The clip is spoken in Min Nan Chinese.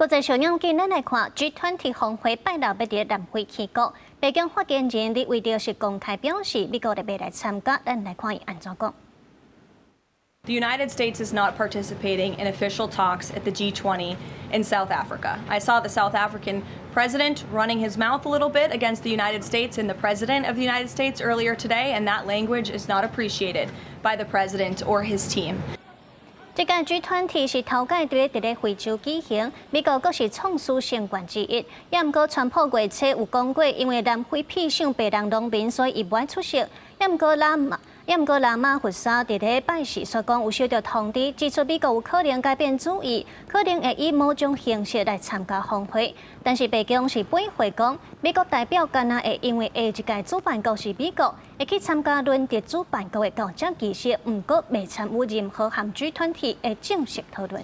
國際上要緊，咱來看 G20 峰會拜六欲佇南非起鼓，白宮發言人李維德是公開表示，美國袂來參加。咱來看伊按怎講。 The United States is not participating in official talks at the G20 in South Africa. I saw the South African president running his mouth a little bit against the United States and the president of the United States earlier today, and that language is not appreciated by the president or his team. 這屆 G20 是頭擺佇咧非洲舉行，美國閣是創始成員之一。也毋過，川普月初有講過，因為南非披上白人農民，所以伊無愛出席。也毋過拉馬福薩佇咧拜四說講有收到通知，指出美國有可能改變主意，可能會以某種形式來參加峰會。但是白宮是駁回講，美國代表敢若會因為下一屆主辦國是美國，會去參加輪值主辦國的交接儀式，毋過未參與任何含 G20 的正式討論。